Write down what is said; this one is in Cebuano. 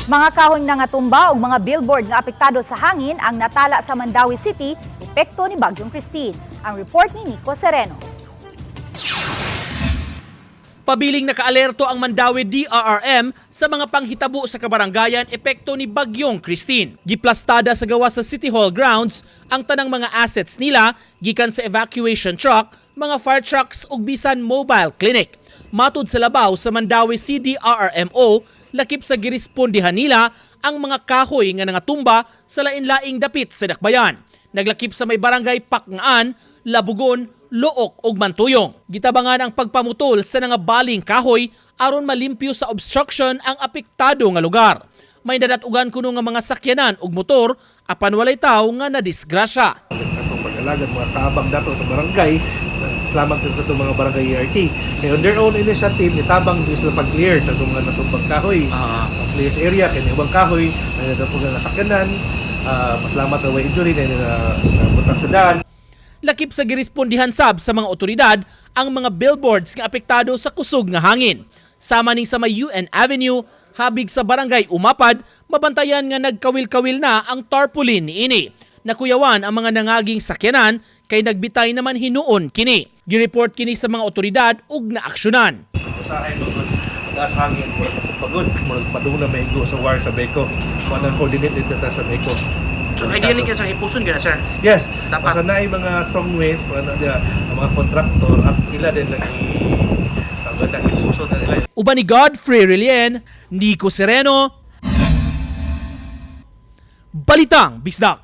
Mga kahoy nga nangatumba ug mga billboard nga apektado sa hangin ang natala sa Mandaue City, epekto ni Bagyong Kristine. Ang report ni Nico Sereno. Pabiling nakaalerto ang Mandaue DRRM sa mga panghitabo sa kabarangayan epekto ni Bagyong Kristine. Giplastada sa gawas sa City Hall grounds ang tanang mga assets nila gikan sa evacuation truck, mga fire trucks ug bisan mobile clinic. Matud sa labaw sa Mandaue CDRRMO, lakip sa girespondihan nila ang mga kahoy nga nangatumba sa lain-laing dapit sa dakbayan. Naglakip sa may barangay Pakngaan, Labugon, Looc ug Mantuyong. Gitabangan ang pagpamutol sa nangabaling kahoy aron malimpyo sa obstruction ang apektado nga lugar. May nadatugan kuno nga mga sakyanan ug motor apan walay tawo nga nadisgrasya. Atong pag-alagad mga kaabang dato sa barangay. Salamat din sa itong mga barangay ERT kay on their own initiative nitabang din sila pag-clear sa itong mga natumbang kahoy, pag-clear sa area kay ubang kahoy na natupog ang nasakyanan. Pasalamat na way injury na nabutang sa daan. Lakip sa girespondihan sab sa mga otoridad ang mga billboards nga apektado sa kusog nga hangin. Sama ning sa may UN Avenue, habig sa barangay Umapad, mabantayan nga nagkawil-kawil na ang tarpaulin niini. Nakuyawan ang mga nangaging sakyanan kay nagbitay naman hinuon kini. Gireport kini sa mga otoridad ug naaksyonan. Usahay magod taas hangin, murag pagod, murag padung na maigo sa wire sa Beko mo nang coordinate dito ta sa Beko. So ideally kay sa hipuson gyud na, sir. Yes, Dapat. basta na ay mga strong winds, mga, na, ang mga contractor at ila din nang tawag na hipuso na nila. Uban ni Godfrey Relien, Nico Sereno, Balitang Bisdak.